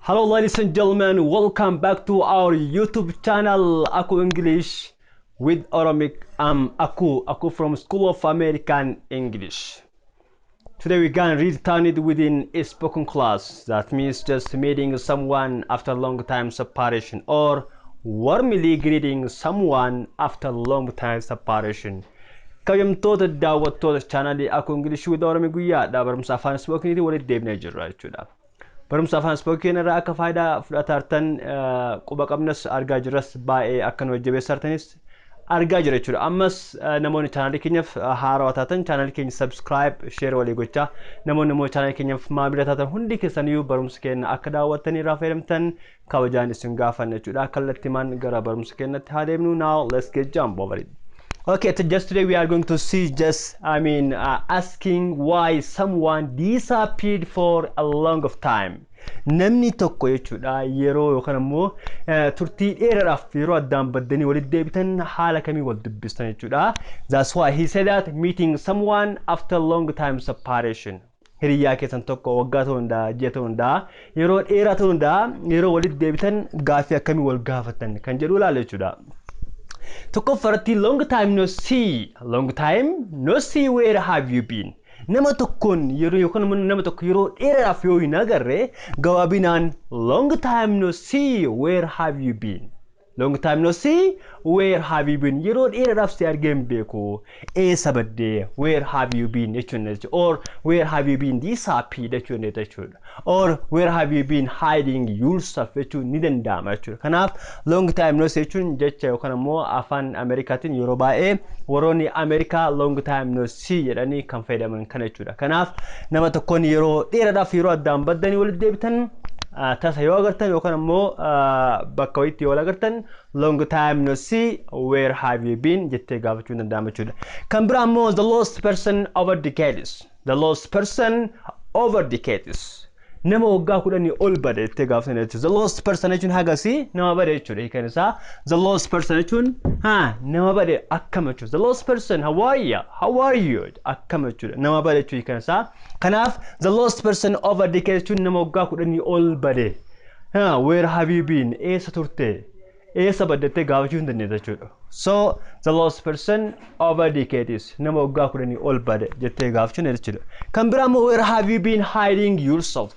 Hello, ladies and gentlemen, welcome back to our YouTube channel, Aku English with Oromic. I'm Aku, Aku from School of American English. Today we can return it within a spoken class. That means just meeting someone after long time separation or warmly greeting someone after long time separation. Kabajamtoota daawwattoota chaanalii Aku English with Oromic, guyyaadha barumsa afaan spookeniitiin walitti deebinee jirra jechuudha. Barumsa afaan spoken irraa akka faayidaa fudhatartan quba qabnas, argaa jirras, baay'ee akka nu jajjabeessartanis argaa jira jechuudha. Ammas namoonni chaanalii keenyaaf haarawaa taatan chaanalii keenya subscribe, share walii gochaa, namoonni immoo chaanalii keenyaaf maamila taatan hundi keessaniyyuu barumsa keenya akka daawwattanii irraa fayyadamtan kabajaan isin gaafanna jechuudha. Kallattimaan gara barumsa keenyatti haa deemnu. Now let's get jump over it. Okay, so just today we are going to see just, I mean, asking why someone disappeared for a long of time. Namni tokko jechuudha yeroo yookaan immoo turtii dheeraadhaaf yeroo addaan baddanii walitti deebitan haala kamii wal dubbistan jechuudha. That's why he said that meeting someone after long time separation. Hiriyyaa keessan tokko waggaa ta'uu danda'a, ji'a ta'uu danda'a, yeroo dheeraa ta'uu danda'a, yeroo walitti deebitan gaaffii akkamii wal gaafatan kan jedhu ilaala jechuudha. Tokkoffaratti, long time no see. Long time no see, where have you been? Nama tokkoon yeroo yookaan immoo nama tokko yeroo dheeraadhaaf yoo hin agarre gabaabinaan "Long time no see, where have you been? Long time no see, where have you been?" Yeroo dheeraadhaaf si argee hin beeku. Eessa baddee? Where have you been jechuun jechuudha. Or where have you been disappeared jechuun jechuudha. Or where have you been hiding yourself jechuun ni danda'ama jechuudha. Kanaaf long time no see jechuun jecha yookaan immoo afaan Ameerikaatiin yeroo baay'ee warroonni Ameerikaa "long time no see" jedhanii kan fayyadaman kana jechuudha. Kanaaf nama tokkoon yeroo dheeraadhaaf yeroo addaan baddanii walitti deebitan tasa yoo agartan yookaan immoo bakka wayiitti yoo agartan "Long time no see, where have you been?" jettee gaafachuu ni danda'ama jechuudha. Kan biraa immoo the lost person over decades. The lost person over decades. Nama waggaa 10 ol bade jettee gaafatan jechuudha. The lost person jechuun hagasii nama bade jechuudha. Hiikan isaa the lost person jechuun haa nama bade akkam jechuudha. The lost person, how are you? How are you? Akkam jechuudha. Nama bade jechuudha hiikan isaa. Kanaaf the lost person over decades jechuun nama waggaa 10 ol bade. Where have you been? Eessa turte? Eessa baddattee gaafachuu hin dandeessa jechuudha. So the lost person over decades, nama waggaa 10 ol bade jettee gaafachuu ni jechuudha. Kan biraa immoo, where have you been hiding yourself?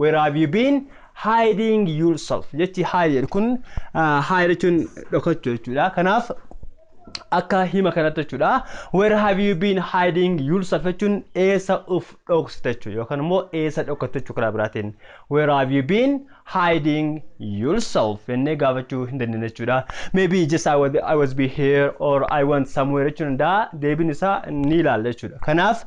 Where have you been hiding yourself? Jechi hide jedhu kun, hide jechuun dhokachuu jechuudha. Kanaaf akka hima kanatti jechuudha. Where have you been hiding yourself jechuun eessa uf dhoksite jechuudha yookaan immoo eessa dhokatte jechuudha karaa biraatiin. Where have you been hiding yourself jennee gaafachuu hin dandeenya jechuudha. Maybe just I was be here or I went somewhere jechuun danda'a, deebiin isaa ni ilaalla jechuudha. Kanaaf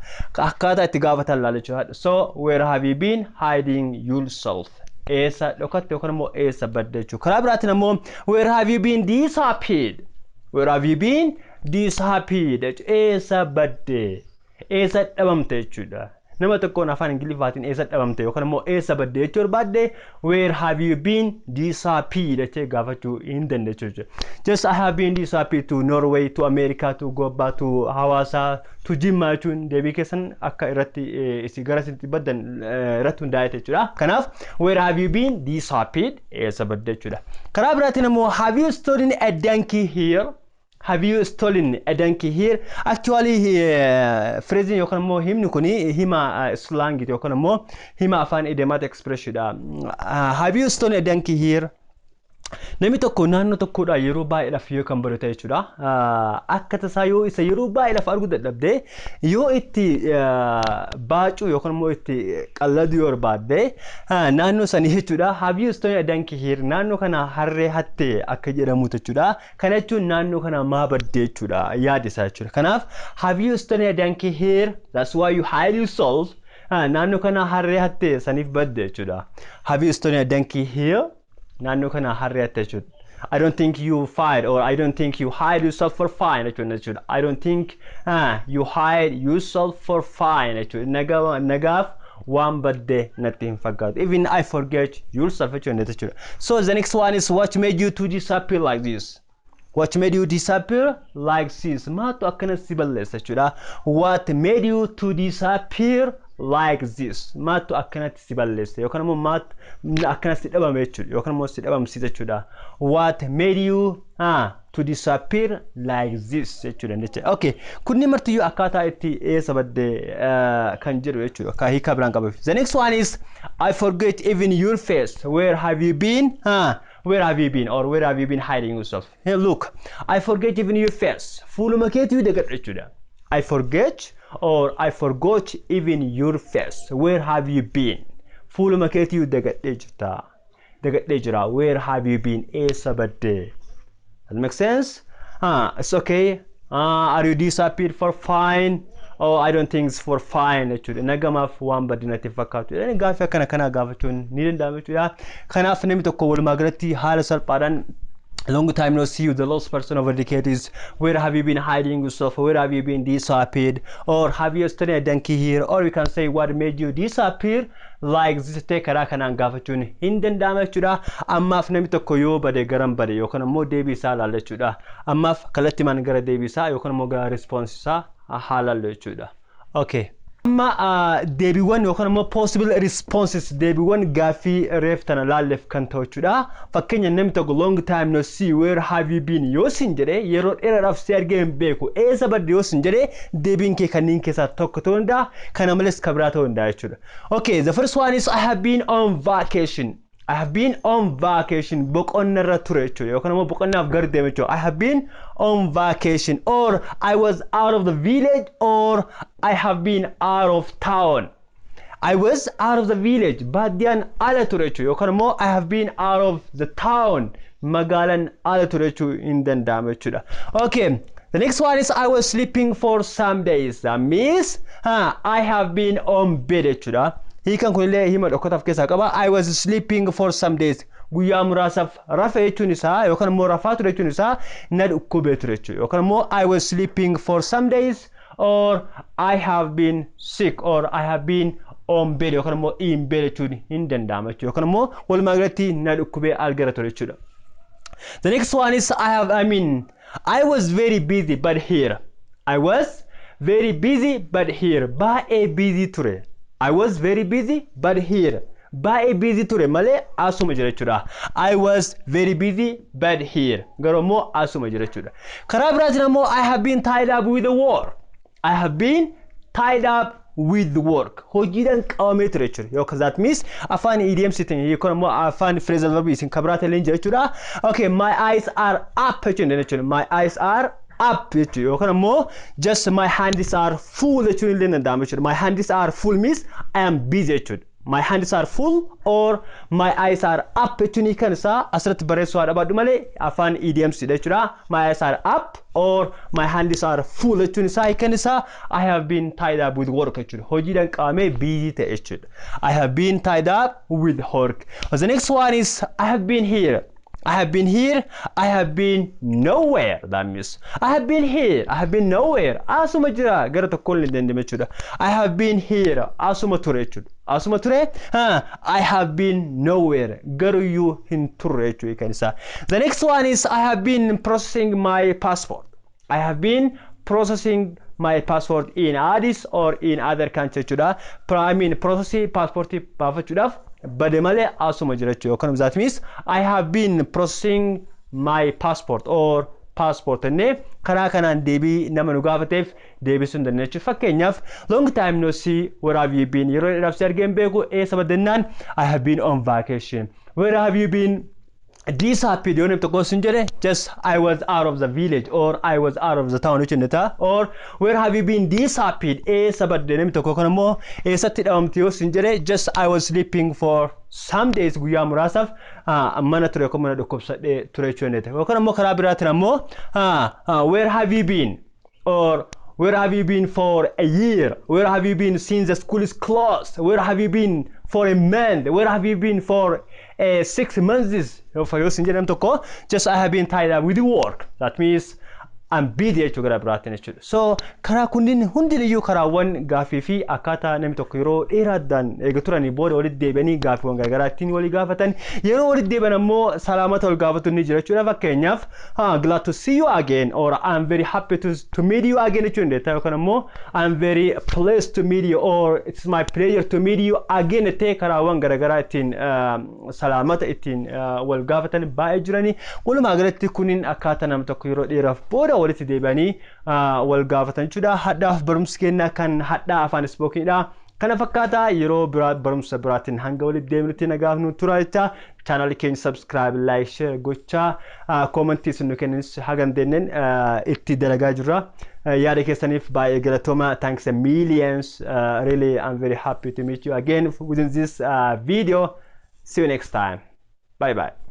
akkaataa itti gaafatan ilaalla jechuudha. So where have you been hiding yourself? Eessa dhokatte yookaan immoo eessa badde jechuudha. Karaa biraatiin immoo, where have you been disappeared? Where have you been disappeared? Eessa badde? Eessa dhabamte jechuudha. Nama tokkoon afaan Ingiliffaatiin eessa dhabamte yookaan immoo eessa badde jechuu barbaadde "Where have you been disappeared?" jettee gaafachuu hin dandeessu jechuudha. Just "I have been disappeared to Norway, to America, to Gobba, to Hawassa, to Jimma" jechuun deebii keessan akka irratti isin gara isin baddan irratti hundaa'e jechuudha. Kanaaf where have you been disappeared, eessa badde jechuudha. Karaa biraatiin immoo, have you stolen a donkey here? Have you stolen a donkey here? Actually, phrase yookaan immoo himni kuni hima slang yookaan immoo hima afaan idiomatic expression dha. Have you stolen a donkey here? Namni tokko naannoo tokkodha yeroo baay'eedhaaf yoo kan barate jechuudha. Akka tasaa yoo isa yeroo baay'eedhaaf arguu dadhabde, yoo itti baacuu yookaan immoo itti qalladuu yoo barbaadde naannoo sanii jechuudha. "Have you stolen a donkey here?" Naannoo kana harree hatte akka jedhamu jechuudha. Kana jechuun naannoo kana maa badde jechuudha yaada isaa jechuudha. Kanaaf have you stolen a donkey here? That's why you hide yourself. Naannoo kana harree hatte, saniif badde jechuudha. Have you stolen a donkey here? Naannoo kana harree hatte jechuudha. I don't think you fight or I don't think you hide yourself for fun jechuudha. I don't think you hide yourself for fun jechuudha. Nagaaf waan badde natti hin fakkaatu. Even I forget yourself jechuudha. So the next one is, what made you to disappear like this? What made you disappear like this? Maaltu akkana si balleessa jechuudha. What made you to disappear like this? Maaltu akkanatti si balleesse yookaan immoo maaltu akkanatti si dhabame jechuudha yookaan immoo si dhabamsiisa jechuudha. What made you to disappear like this jechuudha jechuudha. Okay, kunni martiyyuu akkaataa itti eessa badde kan jedhu jechuudha. Akka hiikaa biraan qabuuf. The next one is I forget even your face. Where have you been? Where have you been, or where have you been hiding yourself? Hey, look, I forget even your face. Fuuluma keetii dagadhu jechuudha. I forget or I forgot even your face. Where have you been? Fuuluma keetii dagadhee jirta. Dagadhee jira. Where have you been? Eessa badde? That makes sense? It's okay. Are you disappeared for fine? Oh, I don't think it's for fine jechuudha. Nagamaaf waan badde natti fakkaatu. Gaaffii akkana kanaa gaafachuun ni danda'ama jechuudha. Kanaaf namni tokko walumaa galatti haala salphaadhaan long time no see you, the lost person of a decade is where have you been hiding yourself, where have you been disappeared, or have you stolen a donkey here, or you can say what made you disappear like this ta'e karaa kanaan gaafachuun hin danda'ama jechuudha. Ammaaf namni tokko yoo bade garam bade yookaan immoo deebii isaa ilaalla jechuudha. Ammaaf kallattiimaan gara deebii isaa yookaan immoo gara response isaa haa ilaallu jechuudha. Okay. Amma deebiiwwan yookaan immoo possible responses, deebiiwwan gaaffii reef tana laalleef kan ta'u jechuudha. Fakkeenya, namni tokko long time no see, where have you been yoo sin jedhe, yeroo dheeraadhaaf si argee hin beeku, eessa badde yoo sin jedhe, deebiin kee kanneen keessaa tokko ta'uu danda'a. Kana malees kan biraa ta'uu danda'a jechuudha. Okay, the first one is I have been on vacation. I have been on vacation, boqonnarra ture jechuudha yookaan immoo boqonnaaf gar deeme jechuudha. I have been on vacation, or I was out of the village, or I have been out of town. I was out of the village, baadiyyaan ala ture jechuudha, yookaan immoo I have been out of the town, magaalaan ala ture jechuu hin danda'ama jechuudha. Okay. The next one is I was sleeping for some days. That means I have been on bed jechuudha. Hiikan kunillee hima dhokkataaf keessaa qaba. I was sleeping for some days. Guyyaa muraasaaf rafe jechuun isaa yookaan immoo rafaa ture jechuun isaa na dhukkubee ture jechuudha. Yookaan immoo I was sleeping for some days, or I have been sick, or I have been on bed yookaan immoo in bed jechuun hin danda'ama jechuudha. Yookaan immoo walumaa galatti na dhukkubee algara ture jechuudha. The next one is I have, I mean, I was very busy but here. I was very busy but here. Baay'ee busy ture. I was very busy but here. Baay'ee busy ture malee asuma jira jechuudha. I was very busy but here. Garuu immoo asuma jira jechuudha. Karaa biraatiin immoo I have been tied up with the work. I have been tied up with work. Hojiidhaan qabamee ture jechuudha. Yookaan that means afaan idioms yookaan immoo afaan phrasal verb isin kan biraa illee jira jechuudha. Okay, my eyes are up jechuudha jechuudha. My eyes are up jechuudha yookaan immoo just my hands are full jechuun illee danda'ama jechuudha. My hands are full means I am busy jechuudha. My hands are full or my eyes are up jechuun kan isaa asirratti barreessuu haa dhabaadhu malee afaan idioms jechuudha. My eyes are up or my hands are full jechuun isaa hiikan isaa I have been tied up with work jechuudha. Hojiidhaan qabamee busy ta'e jechuudha. I have been tied up with work. The next one is I have been here. I have been here. I have been nowhere. That means I have been here. I have been nowhere. Asuma jira gara tokkoon hin dandeenye jechuudha. I have been here. Asuma ture jechuudha. Asuma ture. I have been nowhere. Garuyyuu hin turre jechuudha kan isaa. The next one is I have been processing my passport. I have been processing my passport in Addis or in other country jechuudha. I mean, processing passport baafachuudhaaf bade malee asuma jira jechuudha. Yookaan that means I have been processing my passport or passport jennee karaa kanaan deebii nama nu gaafateef deebisuu hin dandeenya jechuudha. Fakkeenyaaf, long time no see, where have you been? Yeroo dheeraaf si argee hin beeku, eessa baddennaan, I have been on vacation. Where have you been disappeared yoo namni tokko sin jedhe, just I was out of the village or I was out of the town jechuun ta'a. Or where have you been disappeared, eessa badde namni tokko kan immoo eessatti dhabamte yoo sin jedhe, just I was sleeping for some days, guyyaa muraasaaf mana ture yookaan mana dhukkubsadhee ture jechuun ta'a. Yookaan immoo karaa biraatiin ammoo where have you been, or where have you been for a year? Where have you been since the school is closed? Where have you been for a month? Where have you been for 6 months? Yoo sin jedham tokko, just I have been tied up with work. That means "I'm busy" jechuu gara biraatiin jechuudha. So karaa kunniin hundiniyyuu karaawwan gaaffii fi akkaataa namni tokko yeroo dheeraa addaan eega turanii booda walitti deebi'anii gaaffiiwwan garaagaraa ittiin walii gaafatan, yeroo walitti deebi'an ammoo salaamata wal gaafatu ni jira jechuudha. Fakkeenyaaf, "Glad to see you again" or "I'm very happy to meet you again" jechuun dandeetta, yookaan ammoo "I'm very pleased to meet you" or "It's my pleasure to meet you again" jettee karaawwan garaagaraa ittiin salaamata ittiin wal gaafatan baay'ee jiranii. Walumaa galatti kunniin akkaataa nama tokko yeroo dheeraaf booda walitti deebi'anii wal gaafatan jechuudha. Hadhaaf barumsi kennaa kan hadhaa afaan spokeniidha. Kana fakkaataa yeroo biraa barumsa biraatiin hanga walitti deemnutti nagaaf nu tura jecha. Chaanaalii keenya subscribe, like, share gochaa, commentii isin nu kennanis haga dandeenyeen itti dalagaa jirra. Yaada keessaniif baay'ee galatooma. Thanks a millions. Really, I'm very happy to meet you again within this video. See you next time. Bye bye.